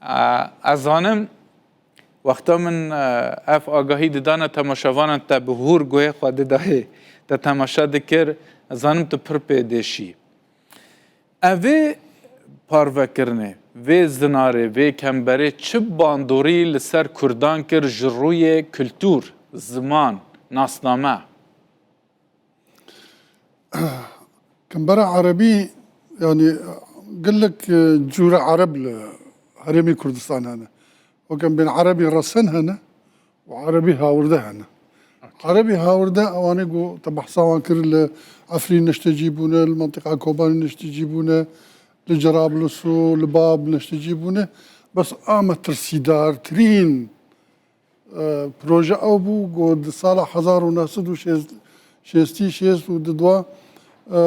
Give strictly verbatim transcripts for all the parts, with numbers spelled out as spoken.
E, ez zanim, wexta min, e, ev agahî didana temaşevanan, te bi hûr guhê xwe didayê, te temaşe dikir, ez zanim tu pir pê dêşî. Ev ê parvekirinê, vê zinarê, vê kemberê çi bandorî li ser Kurdan kir ji rûyê kultûr, ziman, nasname? Kembera Erebî, yanî gelek, e, cûre Ereb li Herêmê Kurdistan hene. Weke em bên Erebî resen hene û Erebî hawirde hene. Erebî hawirde ewanê ku te behsa wan kir li Efrîn neştecî bûne, li mentiqa Kobanê neştecî bûne, li Cerablus û li Bab neştecî bûne. Bes a metirsîdartirîn e, proje ew bû ku di sala hezar û neh sed û şêst, şêstî, şêst û di dua, e,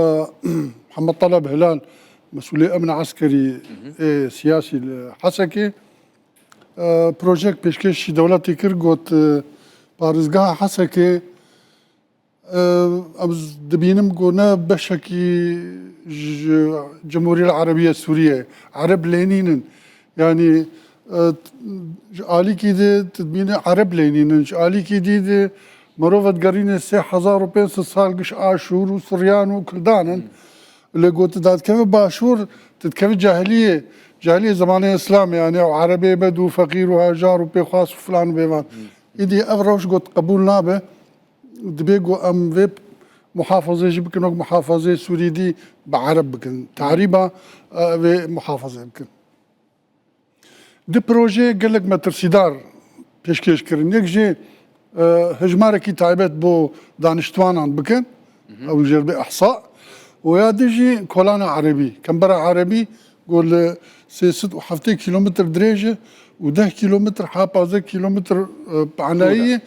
Mihemed Taleb Hilal, mesûlê emn eskerî ê siyasî li Hesekê, e, projeyek pêşkêşî dewletê kir, got, e, parêzgeha Hesekê, e, em z-, dibînim ku ne beşekî ji Cumhuriyet Erebiye Sûriye, Ereb lê nînin. Yanî, e, ji alîkî de tu dibînî Ereb lê nînin, ji alîkî dî de mirov digerîne sê hezar û pênc sed sal giş Aşûr û Suryan û Kildan in. Lê ku tu dadikeve Başûr, tu dikeve cahiliyê, cahiliyê zemanê Îslamê, yanî ew Erebê bedû, feqîr û hajar û pêxwas û filan û bêvan. Îdî ev rewş got qebûl nabe. Dibê ku em vê muhafazê jî bikin wek muhafazê Sûrî dî bi Ereb bikin. Tarîba, e, vê muhafazê bikin. Di projeyê gelek metirsîdar pêşkêş kirin. Yek jê, e, hejmarekî taybet bo daniştwanan bikin. Ew jê re bê ihsa. Û ya din jî kolana Erebî, kembera Erebî ku li sê sed û heftê kîlometr dirêj e û deh kîlometr ha pazdeh kîlometr, e, panayî ye.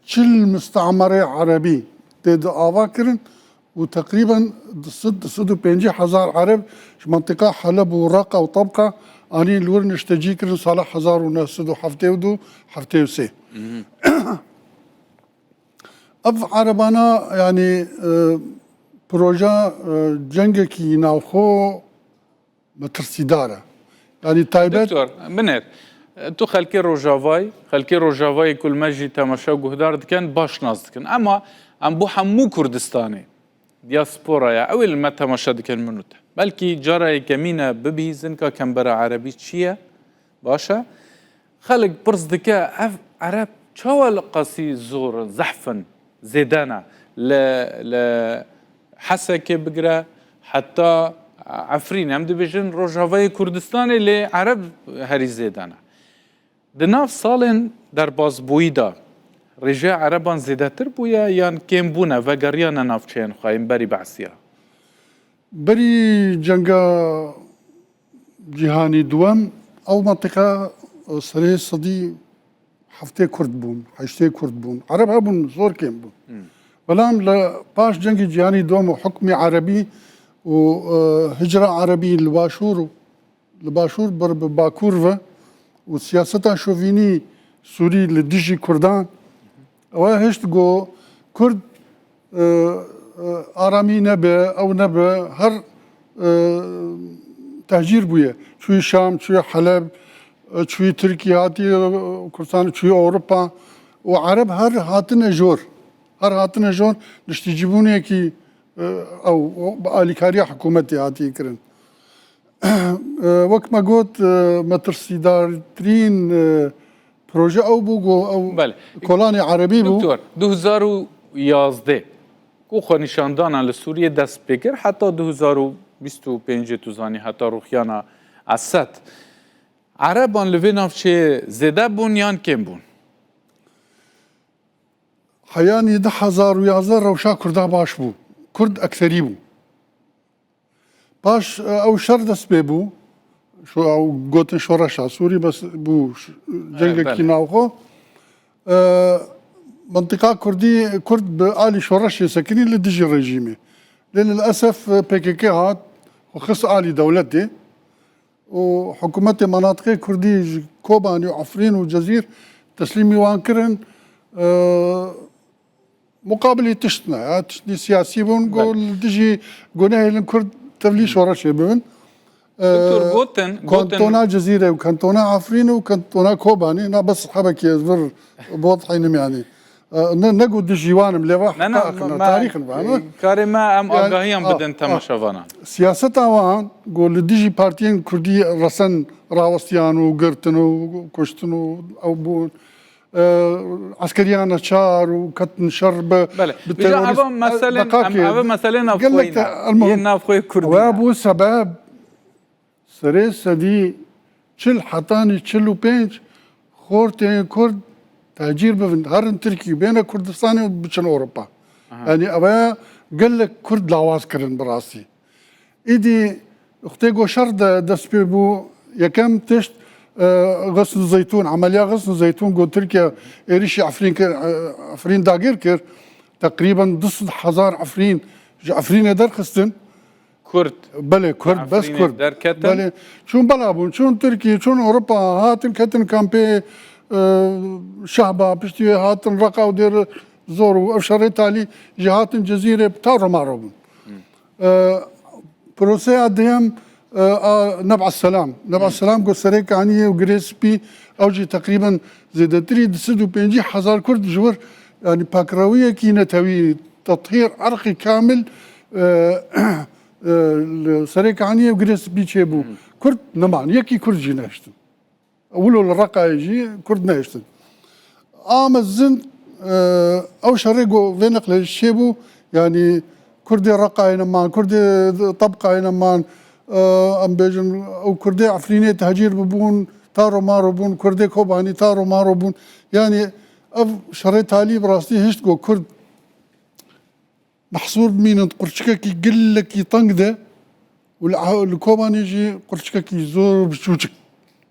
Çil mistemerê Erebî tê di ava kirin û teqrîben du sed, du sed û pêncî hezar Ereb ji mentiqa Heleb û Reqa û Tabqa anîn li wir niştecî kirin sala hezar û neh sed û heftê û du, heftê û sê. Ev Erebana, yanî, e, proja, e, cengekî navxwe metirsîdar e. Yanî taybet. Doktor, binêr. Tu xelkê Rojavayê, xelkê Rojavayê ku li me jî temaşe û guhdar dikin, baş nas dikin. Ema em bo hemû Kurdistanê, diasporaya, ew ê li me temaşe dikin min û te, belkî cara yekemîn e bibihîzin ka kembera Erebî çi ye? Baş e. Xelk pirs dike, ev Ereb çawa li qasî zor in, zehf in, zêde ne? Li, li Hesekê bigire heta Efrîn, em dibêjin Rojavayê Kurdistanê, lê Ereb herî zêde ne. Di nav salên derbasbûyî de rêjeya Ereban zêdetir bûye yan kêm bûne, vegeriyane navçeyên xwe yên berî behsiya? Berî cenga Cîhanî Duwem, ew mentiqa, e, serê sedî heftê Kurd bûn, heştê Kurd bûn. Ereb hebûn, zor kêm bûn. Belam li paş Cengê Cîhanî Duwem û hukmê Erebî û, e, hicra Erebî li Başûr û, li Başûr bir bi Bakur ve û siyaseta şovînî Sûrî li dijî Kurdan, ew hişt ku Kurd, e, e, aramî nebe, ew nebe, her, e, tehcîr bûye. Çûyî Şam, çûyî Heleb, e, çûyî Tirkî, hatî, e, Kurdistan, çûyî Ewropa û Ereb her hatine jor. Her hatine jor, niştîcîbûnekî, e, ew, o, bi alîkariya hikûmetê hatiye kirin. E, wek me got, e, metirsîdartirîn, e, proje ew bû ku ew Belê. Kolanê Erebî bû. Doktor, du hezar û yazdeh, ku xwenîşandana li Sûriyê dest pê kir, heta du hezar û bîst û pêncê, tu zanî, heta rûxiyana Esed. Ereban li vê navçeyê zêde bûn yan kêm bûn? Heyanî du hezar û yazdeh rewşa Kurda baş bû. Kurd ekserî bû. Paş, e, ew şer dest pê bû. Şo-, ew gotin şoreşa Sûrî, bes bû ş-, cengekî belê. Navxwe. E, mentiqa Kurdî, Kurd bi alî şoreşê sekinî li dijî rejîmê. Lê lilesef, e, P K K hat, xwe xist alî dewletê. û hikûmetê menatiqê Kurdî ji Kobanî û Efrîn û Cezîr teslîmî wan kirin, e, muqabilî tişt ne, ya, tiştî siyasî bûn, go Belê. Li dijî gunehêlin Kurd tevlî şoreşê bibin. Doktor, gotin, gotin. Kantona Cizîre û kantona Efrîn û kantona Kobanî, na bes hebekî ez vir boteynim yani. E, ne, ne got dijî wan im, lê va Ne, ne, heqaqin, me, tarîxin va, ne? Karê me em Yani, agahiyan a, bidin a. temaşevanan. Siyaseta wan, go li dijî partiyên Kurdî resen rawestiyan û girtin û kuştin û ew bûn. E, eskeriyan neçar û ketin şer bi, Belê. bi Îja terorîst. eva meselên, Deqakê, em eva meselên gelek navxweyî te ne. elmuhim. Yên navxweyê Kurdî Ew ne. bû sebeb serê sedî çil hetanî çil û pênc xortên Kurd tecîr bibin, herin Tirkî, bêne Kurdistanê û biçin Ewropa. Aha. Yani ew gelek Kurd lawaz kirin bi rastî. Îdî wextê ku şer de dest pê bû, yekem tişt, e, Xisn Zeytûn, emeliya Xisn Zeytûn ku Tirkiye êrişî Efrîn kir, e, Efrîn dagir kir, teqrîben du sed hezar Efrîn ji Efrînê derxistin. Kurd. Belê, Kurd, bes Efrînê Kurd. derketin. Belê. Çûn bela bûn, çûn Tirkiye, çûn Ewropa, hatin ketin kampê, e, Şehba, piştî wê hatin Reqa û Dêr Zor û ev şerê talî jî hatin Cezîrê, ta romaro bûn. E, proseya duyem, e, a Neb'a Selam. Neb'a Selam ku serê kaniyê û girê spî, ew jî teqrîben zêdetirî du sed û pêncî hezar Kurd ji wir, yani pakrawiyekî netewî, tethîr erqî kamil, e, e, li serê kaniyê û girê spî çêbû. Kurd neman, yekî Kurd jî nehiştin. Wilo li Reqayê jî Kurd nehiştin. A mezin, e, ew şerê ku vê neqlê çêbû, yanî Kurdê Reqayê neman, Kurdê Tebqayê neman, e, em bêjin, ew Kurdê Efrînê tehcîr bibûn, ta romaro bûn, Kurdê Kobanî ta romaro bûn. Yanî ev şerê talî bi rastî hişt ku Kurd mehsûr bimînin di qurçikekî gelekî teng de û li, li Kobanê jî qurçikekî zor biçûçik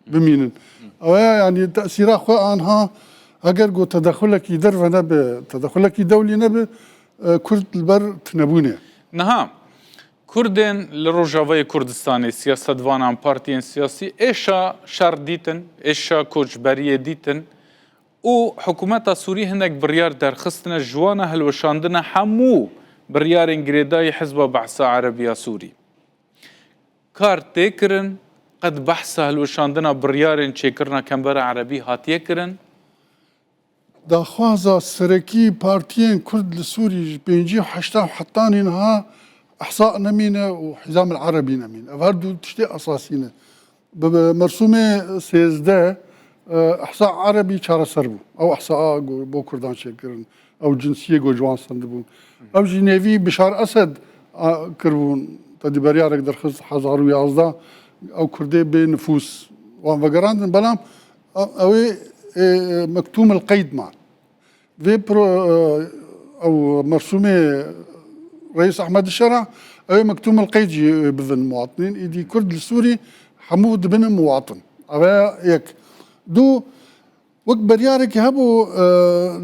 bimînin. Ew ya, yanî tesîra xwe anha, eger ku tedexulekî derve nebe, tedexulekî dewlî nebe, e, Kurd li ber tunebûnê. Niha Kurdên li Rojavayê Kurdistanê, siyasetvanan, partiyên siyasî êşa şer dîtin, êşa koçberiyê dîtin. û hikûmeta Sûrî hinek biryar derxistine, ji wana hilweşandine hemû biryarên girêdayî Hizba Behsa Erebî ya Sûrî. Kar tê kirin, qet behsa hilweşandina biryarên çêkirina Kembera Erebî hatiye kirin? Daxwaza serekî partiyên Kurd li Sûrî ji pêncî û heşta hetanî niha Ihsa nemîne û Hizam el Erebî nemîne. Ev her du tiştê esasî ne. Bi, bi mersûmê sêzdeh, e, Ihsa Erebî çareser bû. Ew Ihsa a go-, bo Kurdan çêkirin. Ew cinsiyê go ji wan stendibûn. Ew jî nêvî Bişar Esed a, kiribûn. Tedî beryarek derxist hezar û yazdeh. Ew Kurdê bê nifûs wan vegerandin. Belam ew, ew ê, e, e, mektûm el qeyd man. Vê pro-, e, ew mersûmê Reis Ehmed Şera, ew ê mektûm el qeyd jî bivin muwatinên. Îdî Kurd li Sûrî hemû dibine muwatin. Ev e yek. Du, wek beryarekî hebû, e,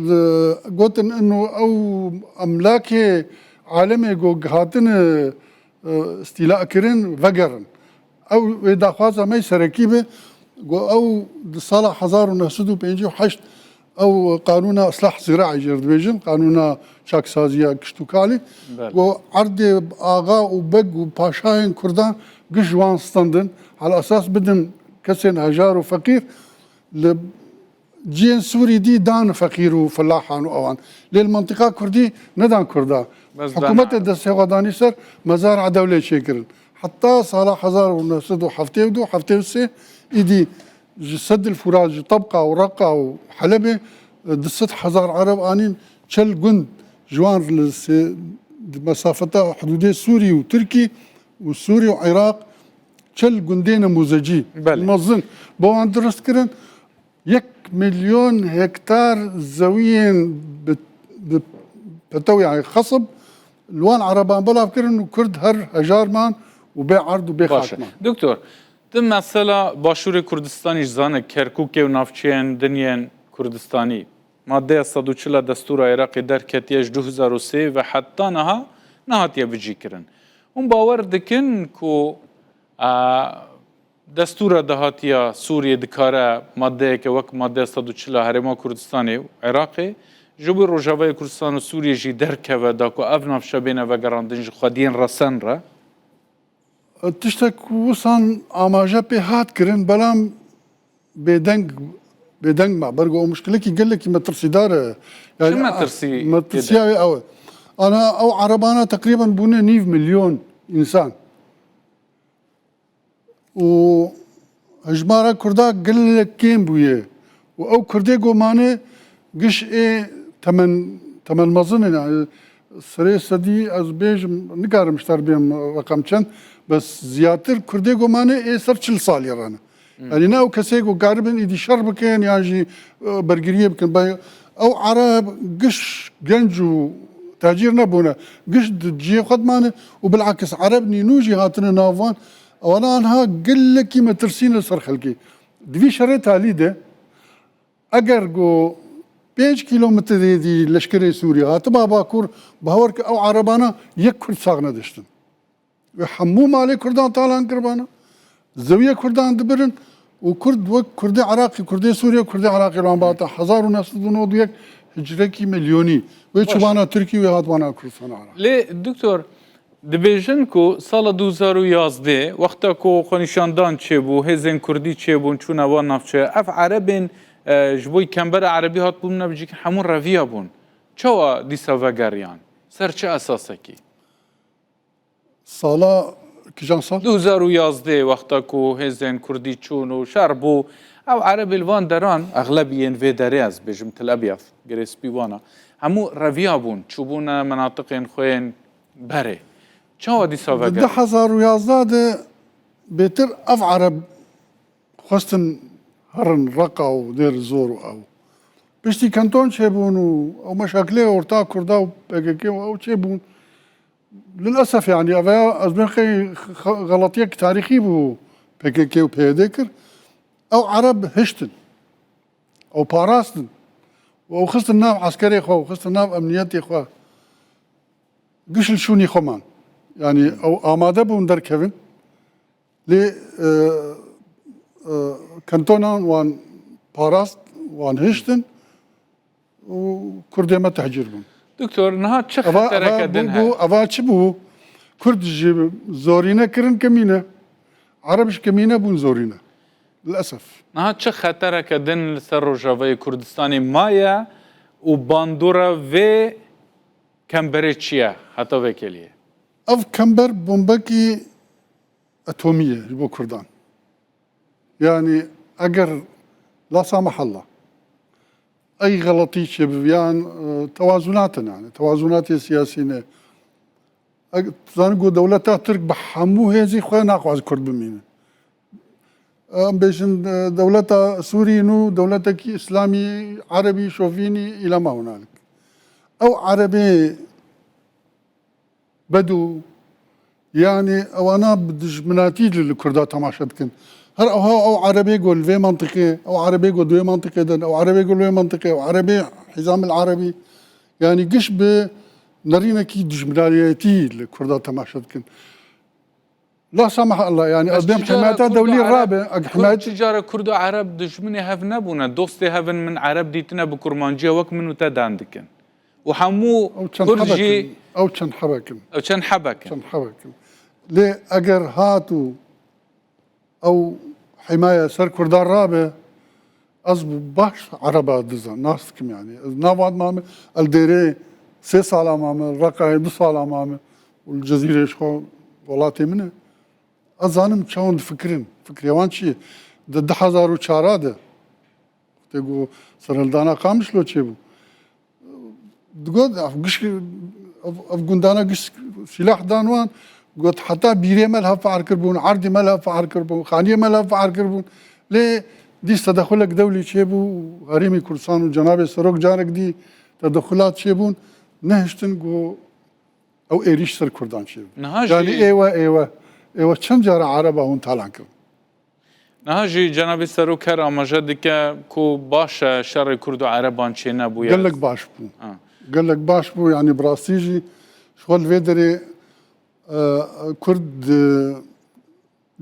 li, gotin ino ew emlakê alemê ku hatine, e, îstîla kirin, vegerin. Ew wê daxwaza me serekî be, ku ew di sala hezar û neh sed û pêncî û heşt ew qanûna islah ziraî jê re dibêjin, qanûna çaksaziya kişt û kalî, Belê. ku erdê axa û beg û paşayên Kurdan giş wan standin, ala esas bidin kesên hejar û feqîr, li cihên Sûrî dî dan feqîr û felahan û ewan. Lê li mentiqa Kurdî nedan Kurda. Bes Hikûmetê dan destê xwe danî ser mezar edewlê çêkirin. Heta sala hezar û neh sed û heftê û du heftê û sê îdî ji Sedil Furat, ji Tabqa û Reqa û Helebê, e, du sed hezar Ereb anîn çel gund ji wan li sê-, di mesafeta hidûdê Sûrî û Tirkî û Sûrî û Iraq çel gundê nemûzecî Belê. mezin bo wan dirust kirin. Yek milyon hektar zewiyên bi, bi petew, yani xesib, li wan Ereban belav kirin û Kurd her hejar man û bê erd û bê Baş e. xak man. Doktor, tu mesela Başûrê Kurdistanî jî zane, Kerkûkê û navçeyên din yên Kurdistanî, maddeya sed û çil a destûra Iraqê derketiye ji du hezar û sê ve heta niha nehatiye bicîkirin. Hûn bawer dikin ku, a, destûra dahatiya Sûriyê dikare maddeyeke wek maddeya sed û çil a Herêma Kurdistanê û Iraqê ji bo Rojavayê Kurdistan û Sûriyê jî derkeve, da ku ev navçe bêne vegerandin ji xwediyên resen re? Tiştek wisan amaje pê hat kirin, belam bêdeng, bêdeng ma. Bergo ew muşkilekî gelekî metirsîdar e. Çi metirsî metirsiya wê ew e. Ana ew erebana teqrîben bûne nîv milyon însan. Û hejmara Kurda gelek kêm bûye. Û ew Kurdê ku mane giş ê temen, temen mezin in. Yani serê sedî ez bêjim, nikarim ji te re bêm reqem çend, bes ziyatir Kurdê ku mane ê ser çil salî re ne. Yani ne ew kesê ku karibin îdî şer bikin yan jî, e, bergiriyê bikin. Be-, ew Ereb giş genc û tecîr nebûne. Giş di cihê xwe dimane û bilakis Ereb nînû jî hatine nav wan. Ewana anha gelekî metirsîne ser xelkê. Di vî şerê talî de eger ku pênc kîlometrê dî leşkerê Sûrî hatiba Bakur, bawer ke ew Erebana yek Kurd sax nediştin. Wê hemû malê Kurdan talan kiribana. Zewiyê Kurdan dibirin û Kurd wek Kurdê Iraqî, Kurdê Sûriyê, Kurdê Iraqî lan bata hezar û neh sed û nod û yek hicrekî milyonî. Wê çûbana Tirkî, wê hatibana Kurdistana Iraq. Lê Doktor, dibêjin ku sala du hezar û yazdeh, wexta ku xwenîşandan çêbû, hêzên Kurdî çêbûn, çûne wan navçe, ev Erebên, e, ji bo kembera Erebî hatibûn nebicîkin, hemû reviya bûn. Çawa dîsa vegeriyan? Ser çi esasekî? Sala, kîjan sal? Du hezar û yazdeh, wexta ku hêzên Kurdî çûn û şer bû, ew Erebê li van deran, exlebî yên vê derê, ez bêjim Til Ebyad, Girê Spî wana, hemû reviya bûn, çûbûne menatiqên xwe yên berê. Çawa dîsa vegerin? Di du hezar û yazdeh de bêtir ev Ereb xwestin herin Reqa û Dêr Zor û ew. Piştî Kenton çêbûn û ew meşakilê orta Kurda û P K K û ew çêbûn. Lilesef, yani, ev ya ez bên qey xe-, xeletiyek tarîxî bû P K K û P Y D kir. Ew Ereb hiştin. Ew parastin. Û ew xistin nav eskerê xwe, ew xistin nav emniyetê xwe. Giş li şûnî xwe man. Yani, ew amade bûn derkevin. Lê, e, e, kentonan wan parast, wan hiştin û Kurdê me tehcîr bûn. Doktor, niha çi Eva, xetereke eva din bû, heye? Bû, eva çi bû? Kurd ji zorîne kirin kemîne. Ereb ji kemîne bûn zorîne. Lilesef. Niha çi xetereke din li ser Rojavayê Kurdistanê maye û bandora vê kemberê çi ye heta vê keliyê? Ev kember bombekî etomî ye ji bo Kurdan. Yani eger, la samehalla, ey xeletî çêbiviyan, e, tewazunat in yani, tewazunatê siyasî ne. Eg-, tu zanî ku dewleta Tirk bi hemû hêzî xwe naxwaz Kurd bimînin. Em bêjin, e, dewleta Sûrî nû, dewletekî îslamî, erebî, şovînî, îla ma hunalik. Ew erebê Bedû, yani ewana bi dijminatî li, li Kurda temaşe dikin. Her ewa ew erebê ku li vê mentiqê, ew erebê ku di wê mentiqê de, ew erebê ku li wê mentiqê, ew erebê Hizam el Erebî. Yani giş bi nerînekî dijminariyetî li Kurda temaşe dikin. La samaha Allah, yani ez bêm himayeta dewlî rabe, eg himayet... Çi cara Kurd û Ereb dijminê hev nebûne, dostê hev in, min Ereb dîtine bi kurmanciya wek min û te dan dikin. Û hemû Kurd jî... Ew çend hebek in. Ew çend hebek in. Çend hebek in. Lê eger hat û ew himaye ser Kurdan rabe, ez baş Ereba dizan, nas dikim yani. Ez nav hat mame, el Dêrê sê sala mame, Reqayê du sala mame, û li Cezîrê ji xwe welatê min e. Ez zanim çawan difikirin, fikirê wan çi ye. Di du hezar û çar de, wextê ku serhildana Qamişlo çêbû, digot, ev giş, ev, ev gundana giş sîlah dan wan, got, heta bîrê me li hev fe'al kiribûn, erdî me li hev fe'al kiribûn, xaniyê me li hev fe'al kiribûn. Lê dîs tedexulek dewlî çêbû, Herêmî Kurdistan û Cenabê Serok carek dî tedexulat çêbûn, nehiştin ku ew êrîş ser Kurdan çêbû. Niha jî... Yani êwe, êwe, êwe çend cara Ereba hûn talan kirin. Niha jî Cenabê Serok her amaje dike ku baş e, şerê Kurd û Ereban çênebûye. Gelek baş bû. Ha. Gelek baş bû, yani bi rastî jî ji xwe li vê derê, e, Kurd, e,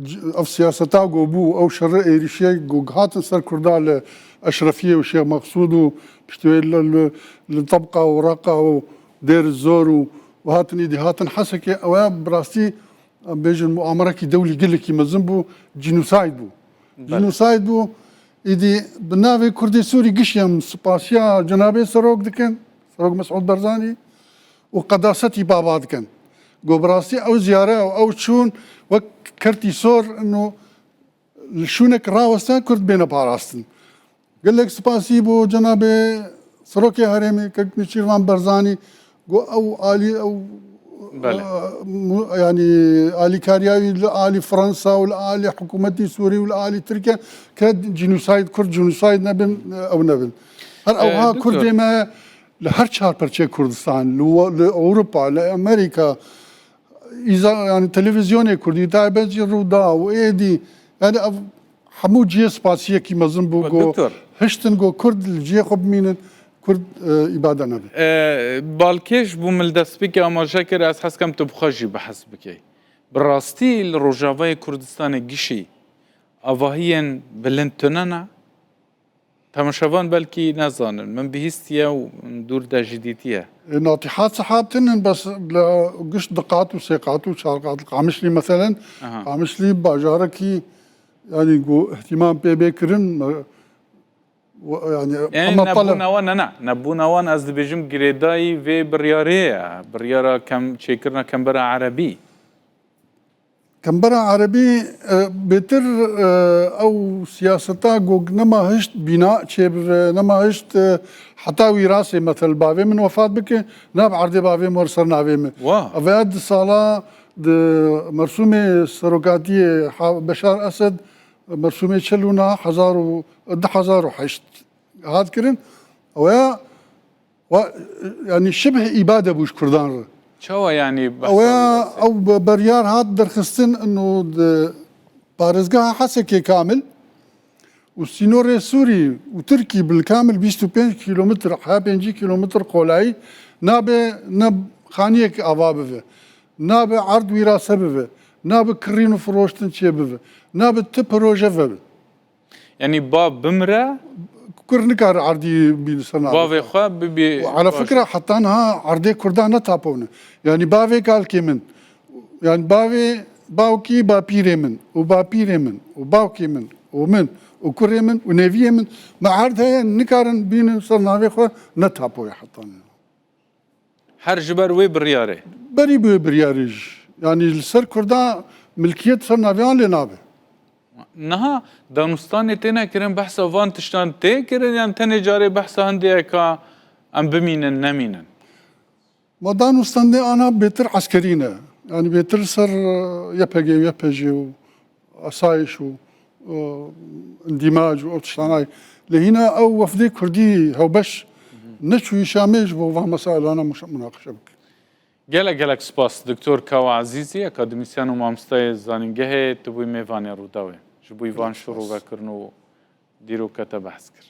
c-, ev siyaseta ku bû, ew şerê êrîşiyê ku hatin ser Kurda li Eşrefiyê û Şêx Meqsûd û piştî wê li, li, li Tebqa û Reqa û Dêr Zor û, û hatin îdî hatin Hesekê, ew ya bi rastî em bêjin, muamerekî dewlî gelekî mezin bû, cînosayd bû. Belê. Cînosayd bû, îdî bi navê Kurdê Sûrî gişî em spasiya cenabê Serok dikin, Serok Mesûd Barzanî û qedasetî baba dikin. Go bi rastî ew ziyare û ew çûn wek kertî sor ino li şûnek rawestin Kurd bêne parastin. Gelek spasî bo cenabê Serokê Herêmê, Kek Nêçîrvan Barzanî, go ew alî, ew, Belê. e, mu-, yanî alîkariya wî li alî Fransa û li alî hikûmetî Sûrî û li alî Tirkiye ke cînosayd, Kurd cînosayd nebin, ew nebin. Her E, ewha doktor. Kurdê me li her çar perçeyê Kurdistan, li we-, li Ewropa, li Amerîka, îza-, yanî televîzyonê Kurdî, taybet jî Rûdaw û êdî, yanî ev hemû cihê spasiyekî mezin bû, Doktor. Go hiştin go Kurd li cihê xwe bimînin, Kurd, e, îbade nebin. E, Balkêş bû min li destpêkê amaje kir, ez hez kem tu bi xwe jî behs bikey. Bi rastî li Rojavayê Kurdistanê gişî avahiyên bilind tune ne? Temaşevan belkî nezanin, min bihîstiye û dûr de jî dîtiye. E, natihat sehab tinin, bes li giş du qat û sê qat û çar qat li Qamişlî meselen, Aha. Qamişlî bajarekî, yanî ku îhtîmam pê bê kirin, me, we-, yanî, Yanî hema nebûna tele- wan, ne, ne, nebûna wan ez dibêjim girêdayî vê biryarê ye, biryara kem, çêkirina kembera erebî. Kembera Erebî, e, bêtir, e, ew siyaseta ku nema hişt bîna çêbibe, nema hişt, e, heta wîrasê, metel bavê min wefat bike, nabe erdê bavê min wer ser navê min. Wa. Ev ya di sala di mersûmê serokatiyê ha-, Beşar Esed, mersûmê çil û neh, hezar û, du hezar û heşt hat kirin. Ew ya Wa, yanî şibh îbade bû ji Kurdan re. Çawa yanî behsa Ew ya, wî de ew be-, beryar hat derxistin ino di parêzgeha Hesekê kamil û sînorê Sûrî û Tirkî bil kamil bîst û pênc kîlometr, heya pêncî kîlometr qolayî nabe ne xaniyek ava bive, nabe erd wîrase bive, nabe kirîn û firoştin çêbive, nabe ti proje vebe. Yanî bav bimire, Kur nikare erdî bîne ser navê bavê xwe. Xwe bibî Û ala baş. Fikra heta niha erdê Kurdan ne tapo ne. Yanî bavê kalkê min, yanî bavê bawkî bapîrê min û bapîrê min û bawkê min û min û kurê min û neviyê min, me erd heye nikarin bînin ser navê xwe ne tapo ye heta niha. Her ji ber wê biryarê. Berî bi wê biryarê jî. Yanî li ser Kurda milkiyet ser navê wan lê nabe. Niha danûstanê têne kirin, behsa van tiştan tê kirin, yan tenê carê behsa hindê ye ka em bimînin, nemînin? Ma danûstandê ana bêtir eskerî ne. Yanî bêtir ser, e, Y P G, Y P J û asayiş û, e, îndîmac û ew tiştanay. Lê hîna ew wefdê kurdî hewbeş neçûyî Şamê ji bo van mesailana muşa-, munaqeşe bike. Gelek gelek spas Doktor Kawa Ezîzî, akademîsyen û mamostayê zanîngehê, tu bûyî mêvanê Rûdawê. Ji bo van Gelek spas. Şirovekirin û dîroka te behs kir.